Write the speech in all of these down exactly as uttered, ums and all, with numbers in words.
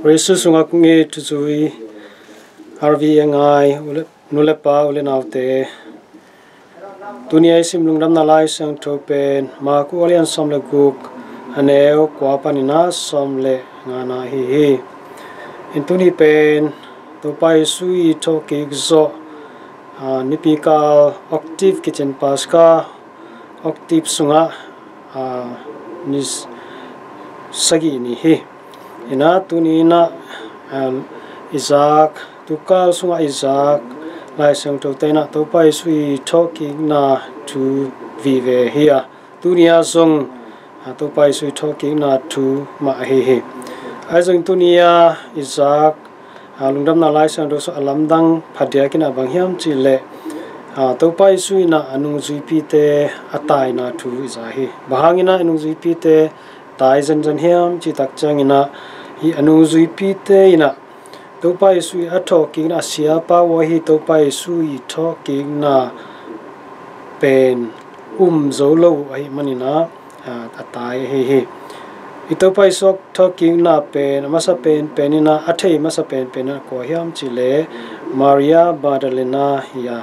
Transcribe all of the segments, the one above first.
Khrih Jesuh sungah kong it thuzui R V A ngai u le, nu le pa, u le naute. Tuni a i sim lungdamna Lai Siangtho pen Marku a lian sawm le guk, a neu kua panin a sawm le ngana ahi hi. In tuni pen Topa Jesuh i thawhkik zawh, a, nipikal octave kicin Paska octave sungah, a, ni s-, sagih ni hi. Inah tuni inah, a, i zak, tukal sungah i zak Lai Siangtho te inah Topa Jesuh i thawhkikna thu vive hi a, tuni a zong, a, Topa Jesuh i thawhkikna thu mah ahi hi. Ahi zong tuni a i zak, a, lungdamna Lai Siangtho sung a lamdang phadiak inah bang hiam cih leh, a, Topa Jesuh inah a nungzuipite a taina thu i za hi. Bang hang inah a nungzuipite tai zenzen hiam cih tak ciang inah, hih a nungzuipite inah Topa Jesuh i a thawhkikna, a siapa uh ahi Topa Jesuh i thawhkikna pen um zo lo uh ahih man inah, a, a tai ahi hi. I Topa Jesuh thawhkikna pen a masa penpen inah, a thei masa penpen inah kua hiam cih leh Maria Magdalena hi a,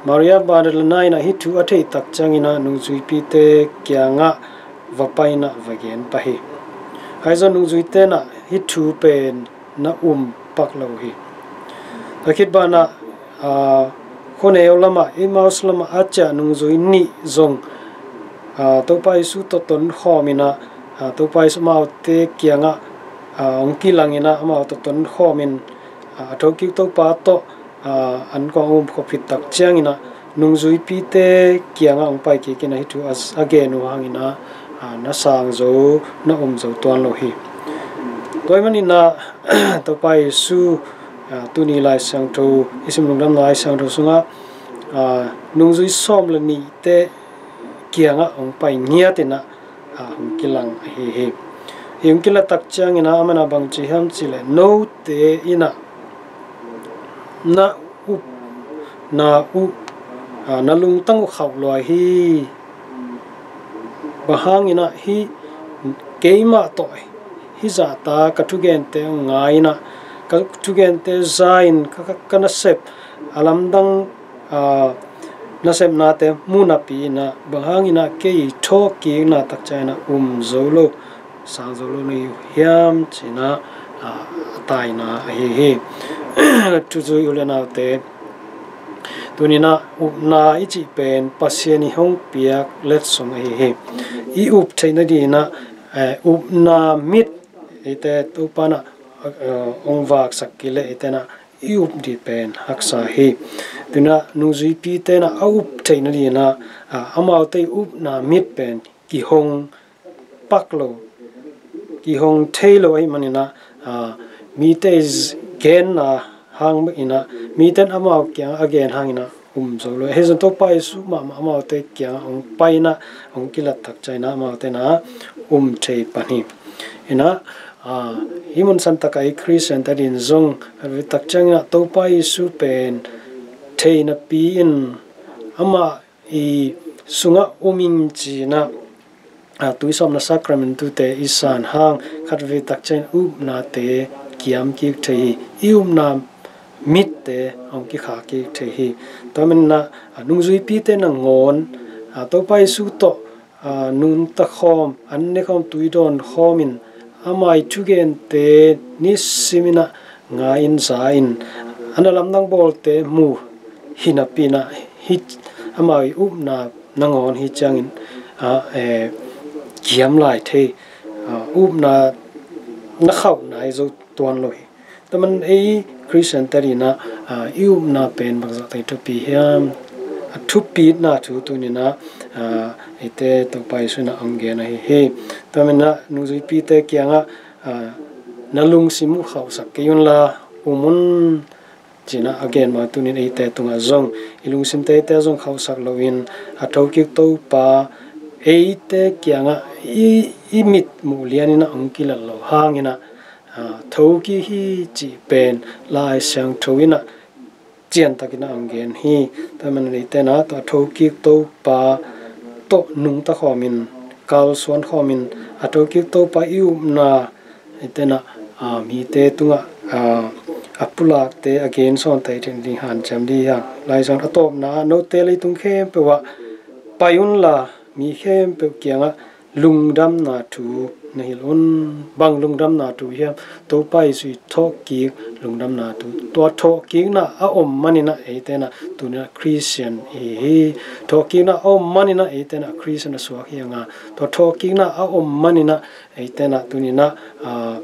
Maria Magdalena inah hih thu a theih tak ciang inah nungzuipite kiangah va pai inah va gen pah hi. Ahi zong nungzuite inah hih thu pen na um pak lo hi. Tua khit banah, a, khuaneu lamah, Emmaus lamah a ciah nungzui nih zong, a, Topa Jesuh tawh tonkhawm inah, a, Topa Jesuh amaute kiangah, a, hong kilang inah amau tawh tonkhawm in, a, a thokik Topa tawh, a, an kong um khawm khit tak ciang inah nungzuipite kiangah hong pai kik inah hih thu a, a gen uh hang inah, a, na sang zo, na um zo tuan lo hi. Tua ahih man inah Topa Jesuh, a, tuni Lai Siangtho, i sim lungdamna Lai Siangtho sungah, a, nungzui sawm le nihte kiangah hong pai ngiat inah, a, hong kilang ahi hi. Hih hong kilang tak ciang inah aman a bang ci hiam cih leh, note inah na upna uh, a, na lungtang uh khauh lua hi. Bang hang inah hih keimah tawh hih zahta ka thugente uh ngai inah, ka thugente za in ka, ka, ka nasep a lamdang, a, nasepnate mu napi inah, bang hang inah kei i thawhkikna tak ciang inah um zo lo, sang zo lo na hi uh hiam cih inah, a, a taina ahi hi. Thuzui u le naute, tuni inah upna i cih pen Pasian i hong piak letsong ahi hi. I up theih nading inah, eh, upna mit eite Topa inah, eh, hong vaksak kei leh eite inah i up ding pen haksa hi. Tuni inah nungzuipite inah a up theih nading inah, a, amaute i upna mit pen kihong pak lo, kihong thei lo ahih man inah, a, mite i z-, genna hang bek inah, mite in amau kiangah a gen hang inah um zo lo. Ahi zong Topa Jesuh mahmah amaute kiangah hong pai inah, hong kilat tak ciang inah amaute inah um thei pan hi. Inah, a, hih mun santak ah i Khristian te adingin zong, a, tak ciang inah Topa Jesuh pen thei napi in amah i sungah um ing ci inah, a, tuisawpna sacramentu te i san hang khatvei tak ciang upnate kiam kik thei hi. I upna mitte hong kikhah kik thei hi. Tua man inah, a, nungzuipite nangawn, a, Topa Jesuh tawh, a, nungta khawm, an ne khawm, tui dawn khawm in, ama i thugente nisim inah ngai in za in, a na lamdang bawlte mu hi napi inah, hih amau i upna nangawn hi ciangin, a, eh, kiam lai thei, a, upna na khauh nai zo tuan lo hi. Tua man ei Khristian te adingin ah, a, i upna pen bangzah teng thupi hiam? A thupitna thu tuni inah, a, eite Topa Jesuh inah hong gen ahi hi. Tua man inah nungzuipite kiangah, a, na lungsim uh khauhsak kei unla um un, ci inah a gen mah tuni in eite tungah zong i lungsimte eite zong khauhsak loin, a thokik Topa eite kiangah i, i mit muh lian inah hong kilat loh hang inah, a, thokik hi cih pen Lai Siangtho inah ciantak inah hong gen hi. Tua man inah eite inah tua thokik Topa tawh nungta khawmin, kalsuan khawmin, a thokik Topa i upna eite inah a, mite tungah, a, a pulakte a gensawnte i theih nading hanciam ding hi hang. Lai Siangtho a tawpna ah, note leitung khempeuh ah pai unla, mi khempeuh kiangah lungdamna thu na hilh un. Bang lungdamna thu hiam? Topa Jesuh i thawhkik lungdamna thu. Tua thawhkikna a om maninah eitenah tuninah Khristian i hi hi. Thawhkikna a om maninah eitenah Khristian a suak hi hang a, tua thawhkikna a om maninah eitenah tuninah, a,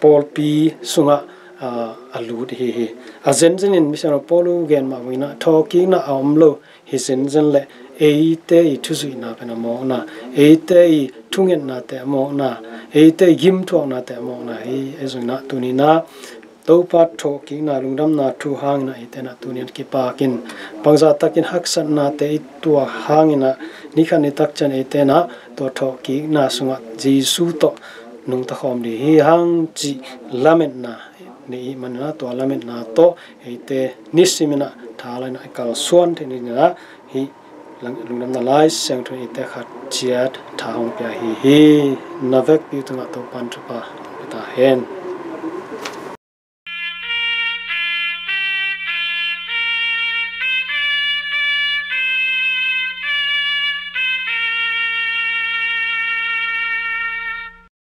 pawlpi sungah, a, a lut i hi hi. A zenzenin Misiangtho Paul uh gen mah banginah thawhkikna a om lo hi zenzen leh eite i thuzuihna pen a mawkna, eite i thungetnate a mawkna, eite i gimthuaknate a mawkna hi. Ahi zonginah tuninah Topa thawhkikna lungdamna thu hanginah eitenah tuninah kipakin, bangzahtakin haksatnate i tuak hanginah nikhat nitak ciang eitenah tua thawhkikna sungah Jesuh tawh nungta khawm ding hi hang cih lametna nei i hih maninah tua lametna tawh eite nisiminah tha lainah i kalsuan theih nadinginah hih lungdamna Lai Siangtho in eite khat ciat tha hong pia hi hi. Na vekpi tungah Topan thupha hong pia ta hen.